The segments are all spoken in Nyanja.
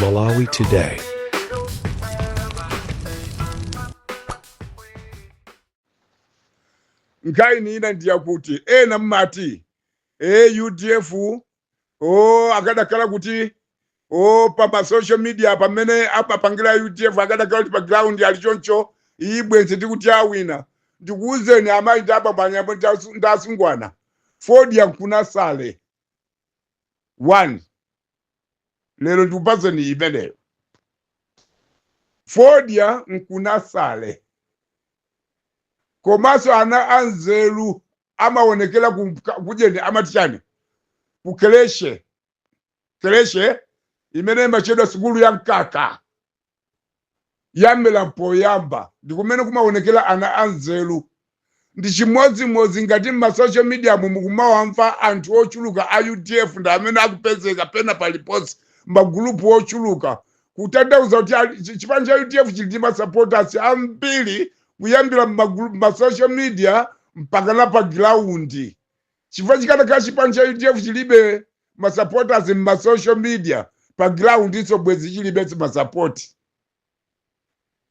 Malawi Today. Nkhani ina ndiyakuti ena mmati e UDF o akadakhala kuti o pa ma social media pamene amapangira UDF, akadakhala kuti pa ground ali choncho, iyi bwenzi tikuti awina. Ndikuwuzeni amayi ndi abambo, anyamata ndi asungwana, fodya nkunasale 1. Lero ndikupazeni imeneyo, fodya nkunasale. Komanso ana anzeru amaonekera kujeni, amati chani, ku creche, creche imene imachedwa sukulu ya mkaka yamera poyamba, ndi kumene kumaonekera ana anzeru. Ndi chimodzimodzi ngati mma social media mu mukumawamva anthu ochuluka a UDF ndi amene akupezeka pena paliponse, magulupu ochuluka, kutanthauza kuti chipani cha UDF chili ndi ma supporters ambiri kuyambira mma social media mpaka na pa ground. Chifukwa chikanakhala chipani cha UDF chilibe ma supporters mma social media, pa ground iso bwezi chilibe ma support.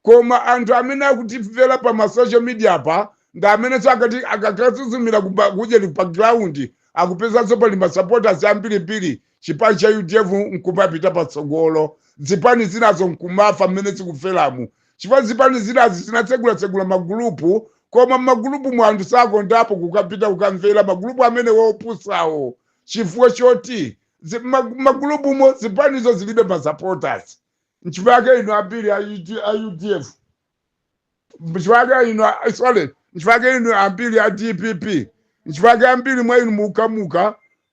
Koma anthu amene akutimvera pa ma social media pa ndi amenenso akati akakasuzumira kujeni pa ground, akupezanso pali ma supporters ambirimbiri. Chipani cha UDF nkumapita patsogolo, zipani zinazo nkumafa mmene zikuferamu, chifukwa zipani zinazi zinatsegulatsegula magulupu, koma mmagulupu mu anthu sakondapo kukapita kukamvera magulupu amene wopusawo, chifukwa choti magulupumo zipanizo zilibe ma supporters. Nchifukwa chake inu ambiri a UDF, nchifukwa chake inu sorry, nchifukwa chake inu ambiri a DPP, nchifukwa chake ambiri mwa inu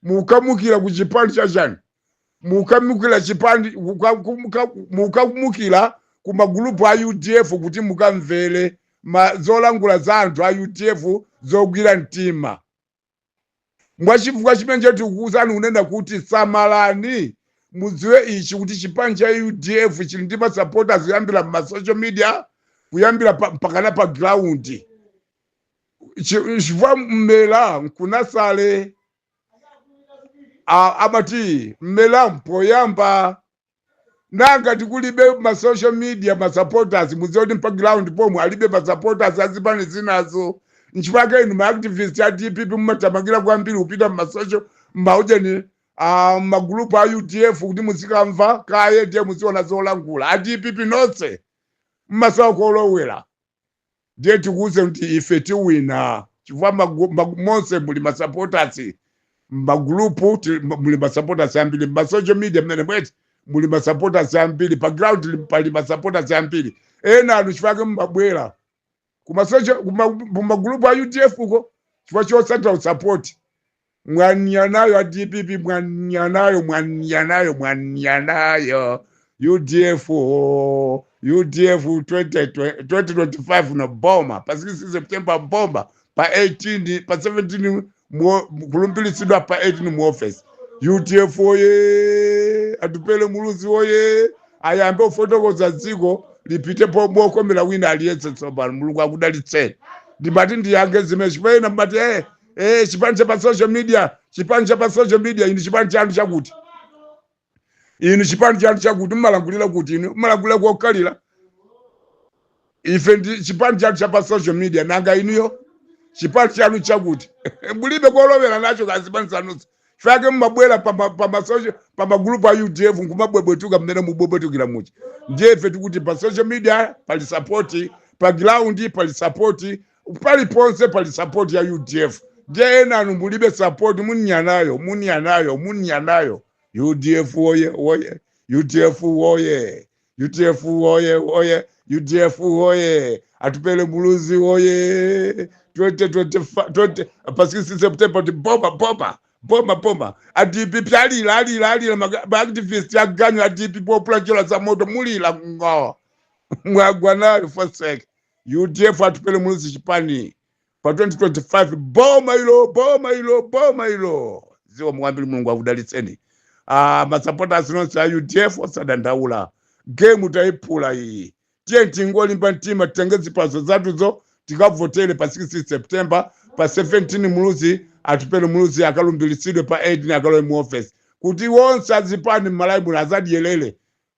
mukamukira ku chipani chachani, mukamukira chipani, mukamukira ku magulupu a UDF kuti mukamvere zolangula za anthu a UDF zogwira mtima. Mwachifukwa chimene tikukuwuzani kunena kuti samalani, mudziwe ichi, kuti chipani cha UDF chili ndi masupporters kuyambira ma social media, kuyambira mpakana pa ground. Chifukwa mmera nkunasale, amati mmera mpoyamba. Nanga tikulibe ma social media ma supporters, mudziwe kuti pa ground pomwe alibe ma supporters azipani zinazo. Nchifukwa inu ma activist a DPP mumathamangira kwambiri kupita ma social maujeni, magulupu a UDF kuti muzikamva kaye, ndiye muziona zolangula. A DPP nonse mmasawa kolowera. Ndiye tikuuze kuti ife tiwina chifukwa monse muli ma supporters, magulupu muli ma supporters ambiri, ma social media mmene mweti muli ma supporters ambiri, pa ground pali ma supporters ambiri. Ena anu chifukwa mumabwera kuma social kumagulupu a UDF uko chifukwa chosatira support. Mwanyanayo a DPP, mwanyanayo, mwanyanayo, mwanyanayo UDF. Oh, UDF 2025 no boma pa 6 September, boma pa 18, pa 17 kulumbiritsidwa pa 18 mu office. UDF oye! Atupele Muluzi oye! Ayambe kufotokoza, dziko lipite mokomera wina aliyense. Tsopano Mulungu akudalitseni. Ndimati ndiyange zimene chipena mbati chipani cha pa social media, chipani cha pa social media. Inu chipani chanu chakuti, inu chipani chanu chakuti mmalangulira kuti, inu mmalangulira kokalira. Ife ndi chipani chanu cha pa social media, nanga inuyo chipani chanu chakuti? Mulibe kolowera nacho kazipani zanuzo. Chifukwa mumabwera pa magulupu a UDF nkumabwebwetuka mmene mubwebwetukira muchi. Ndiye ife tikuti pa social media pali support, pa ground pali support, paliponse pali support ya UDF. Ndiye ena anu mulibe support, munyanayo, munyanayo, munyanayo. UDF oye oye! UDF oye! UDF oye oye! UDF oye! Atupele Muluzi oye! 2025, 20 pa 6 September ti boma, boma, boma, boma. A DPP alila, alila, alila. Ma activist aganyu a DPP opula njola za moto, mulila ngo mwagwa nayo fosek. UDF, Atupele Muluzi chipani, pa 2025 boma ilo, boma ilo, boma ilo. Zikomo kwambiri, Mulungu akudalitseni. Masupporters nonse a UDF, osadandaula, game tayiphula iyi. Tiye tingolimba mtima, titenge ziphaso zathuzo, tikavotere pa 6 September. Pa 17 Muluzi, Atupele Muluzi akalumbiritsidwe, pa 18 akalowe mu office, kuti wonse azipani m'Malawi muno azadyerere.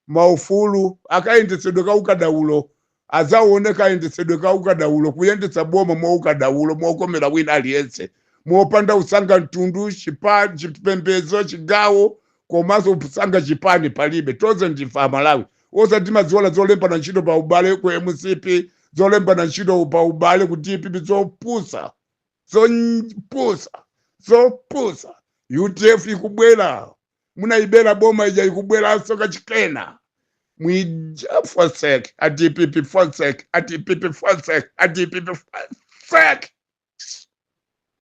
Maufulu akayendetsedwe ka ukadaulo, azaone kayendetsedwe ka ukadaulo, kuyendetsa boma mwa ukadaulo, mokomera wina aliyense, mopanda usanga mtundu, chipembedzo, chigawo, komanso kusanga chipani palibe. Tonse ndife Amalawi, osati maziona zolembana ntchito pa ubale ku MCP, zolembana ntchito pa ubale ku DPP. Zopusa, zopusa, zopusa. UDF ikubwera, munayibera boma ija, ikubweranso kachikena. Mwija forsake a DPP, forsake a DPP, forsake a DPP, forsake.